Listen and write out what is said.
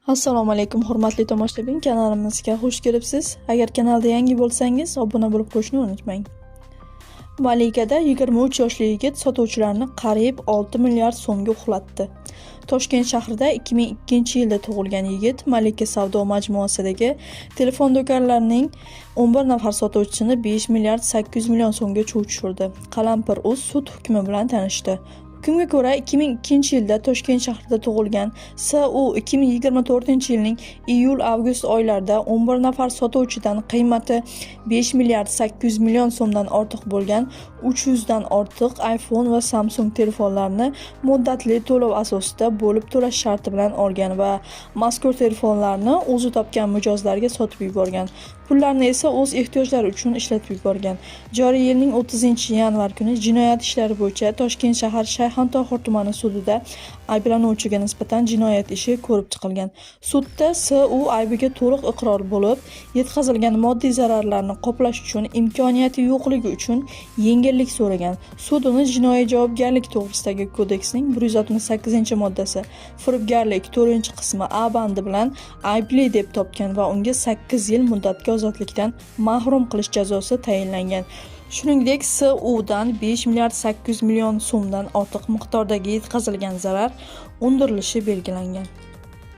Assalomu alaykum, hurmatli tomoshabin, kanalimizga xush kelibsiz. Agar kanalda yangi bo'lsangiz, obuna bo'lib qo'yishni unutmang. Malikada 23 yoshli yigit sotuvchilarni qariyb 6 milliard so'mga uxlatdi. Toshkent shahrida 2002-yilda tug'ilgan yigit Malika savdo majmuasidagi telefon do'konlarining 11 nafar sotuvchisini 5 milliard 800 million so'mga chuv tushirdi. Qalampir.uz sud hukmi bilan tanishdi. Hukmga ko'ra, 2002-yilda Toshkent shahrida tug'ilgan S.U. 2024-yilning iyul-avgust oylarida 11 nafar sotuvchidan qiymati 5 milliard 800 million so'mdan ortiq bo'lgan 300 dan ortiq iPhone va Samsung telefonlarini muddatli to'lov asosida bo'lib to'lash sharti bilan olgan va mazkur telefonlarni o'zi topgan mijozlarga sotib yuborgan. Pullarni esa o'z ehtiyojlari uchun ishlatib yuborgan. Joriy yilning 30-yanvar kuni jinoyat ishlari bo'yicha Toshkent shahar Shayxontohur tumani sudida ayblanuvchiga nisbatan jinoyat ishi ko'rib chiqilgan. Sudda S.U. aybiga to'liq iqror bo'lib, yetkazilgan moddiy zararlarni qoplash uchun imkoniyati yo'qligi uchun yengillik so'ragan. Sud uni Jinoiy javobgarlik to'g'risidagi kodeksning 168-moddasi, firibgarlik 4-qismi A bandi bilan aybli deb topgan va unga 8 yil muddatga ozodlikdan mahrum qilish jazosi tayinlangan. Shuningdek, S.U. dan 5 milliard 800 million so'mdan ortiq miqdordagi yetkazilgan zarar undirilishi belgilangan.